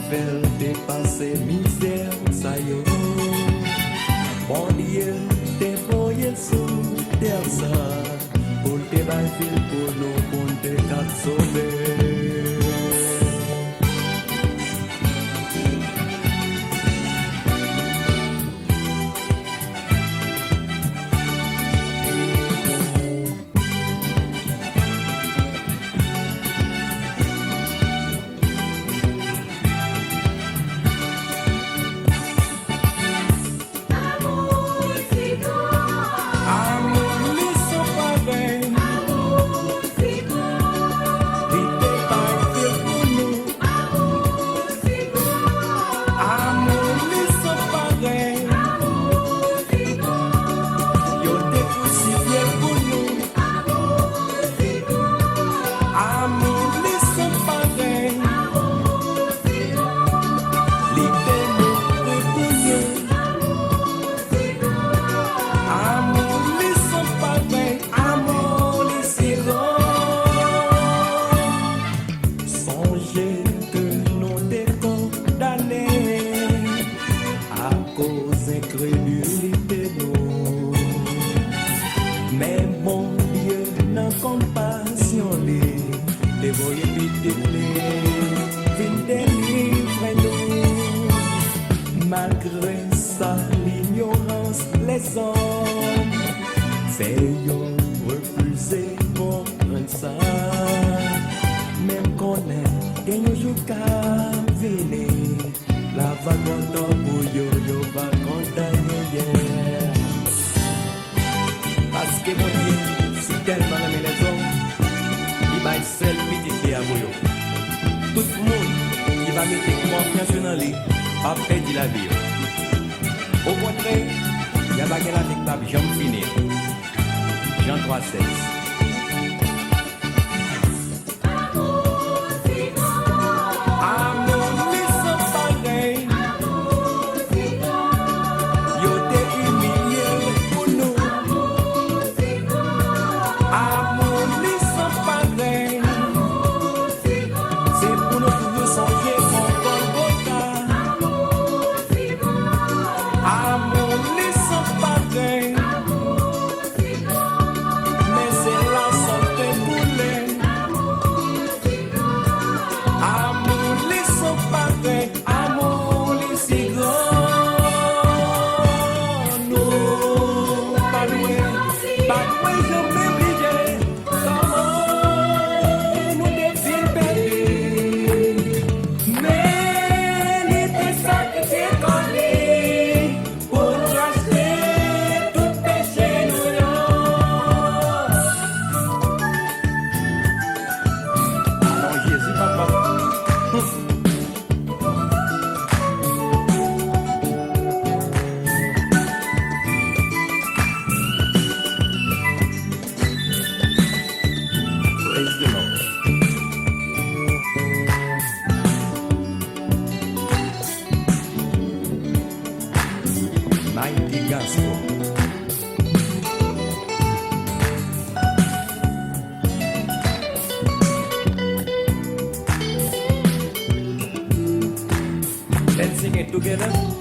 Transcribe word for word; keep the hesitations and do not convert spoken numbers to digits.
Fè l te pase mizè sa yo. Bondye te voye l sou tè sa pou l te bay vi l pou nou, pou n te ka sove. Amou li san parèy. Li te bay vi l pou nou. Amou li san parèy. Yo te krusifye l pou nou. Amou li san parèy. Li te mouri pou nou. Amou li san parèy. Amou li si gran. Sonje ke nou te kondane akoz enkredilite nou. Men Bondye nan konpasyon li te voye pitit li vin delivre nou. Malgre sa, linyorans lèzòm fè yo refize konprann sa. Men m konnen gen yon jou k ap vini, la va kontan pou yo, yo va kontan, yeah, yeah. Paske Bondye si tèlman renmen lèzòm, li bay sèl pitit li a pou yo. Tout moun ki va mete konfyans yo nan li p ap pèdi lavi yo. Okontrè, y a bagay lavi k p ap janm fini. Jan twa sèz. Amou li san parèy. Yo te imilye l pou nou. Amou li san parèy. Se pou nou toujou sonje bò Gòlgota. Amou li san parèy. Men se lasan l te koule. Amou li san parèy, amou li si gran. Nou pa dwe, pa dwe janmen bliye kòman nou te fin pèdi. Men li te sakrifye kò li pou l rachte tout peche nou yo. Non, Jezi, papa. Praise the Lord. Mighty gospel. Let's sing it together.